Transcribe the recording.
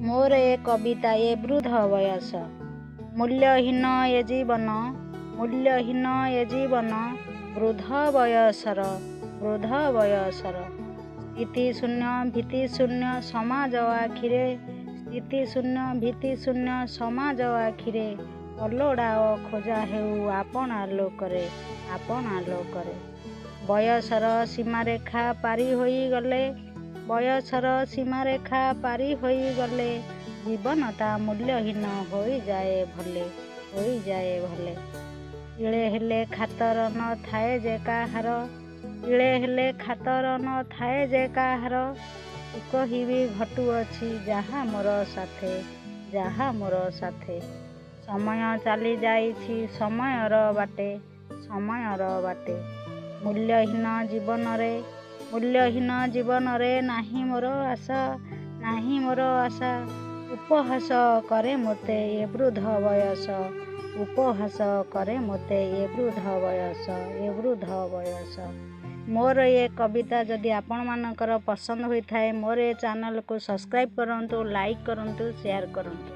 ମୋର ଏ କବିତା ଏ ବୃଦ୍ଧ ବୟସ। ମୂଲ୍ୟହୀନ ଏ ଜୀବନ, ମୂଲ୍ୟହୀନ ଏ ଜୀବନ ବୃଦ୍ଧ ବୟସର, ବୃଦ୍ଧ ବୟସର। ସ୍ଥିତି ଶୂନ୍ୟ, ଭୀତି ଶୂନ୍ୟ ସମାଜ ଆଖିରେ, ସ୍ଥିତି ଶୂନ୍ୟ, ଭୀତି ଶୂନ୍ୟ ସମାଜ ଆଖିରେ, ଅଲୋଡ଼ା ଅଖୋଜା ହେଉ ଆପଣା ଲୋକରେ, ଆପଣା ଲୋକରେ। ବୟସର ସୀମାରେଖା ପାରି ହୋଇଗଲେ, ବୟସର ସୀମାରେଖା ପାରି ହୋଇଗଲେ, ଜୀବନଟା ମୂଲ୍ୟହୀନ ହୋଇଯାଏ ଭଲେ, ହୋଇଯାଏ ଭଲେ। ତିଳେ ହେଲେ ଖାତର ନ ଥାଏ ଯେ କାହାର, ତିଳେ ହେଲେ ଖାତର ନ ଥାଏ ଯେ କାହାର, କି କହିବି ଘଟୁଅଛି ଯାହା ମୋର ସାଥେ, ଯାହା ମୋର ସାଥେ। ସମୟ ଚାଲି ଯାଇଛି ସମୟର ବାଟେ, ସମୟର ବାଟେ। ମୂଲ୍ୟହୀନ ଜୀବନରେ, ମୂଲ୍ୟହୀନ ଜୀବନରେ ନାହିଁ ମୋର ଆଶା, ନାହିଁ ମୋର ଆଶା। ଉପହାସ କରେ ମୋତେ ଏ ବୃଦ୍ଧ ବୟସ, ଉପହାସ କରେ ମୋତେ ଏ ବୃଦ୍ଧ ବୟସ, ଏ ବୃଦ୍ଧ ବୟସ। ମୋର ଏ କବିତା ଯଦି ଆପଣମାନଙ୍କର ପସନ୍ଦ ହୋଇଥାଏ, ମୋର ଏ ଚ୍ୟାନେଲକୁ ସବସ୍କ୍ରାଇବ୍ କରନ୍ତୁ, ଲାଇକ୍ କରନ୍ତୁ, ସେୟାର କରନ୍ତୁ।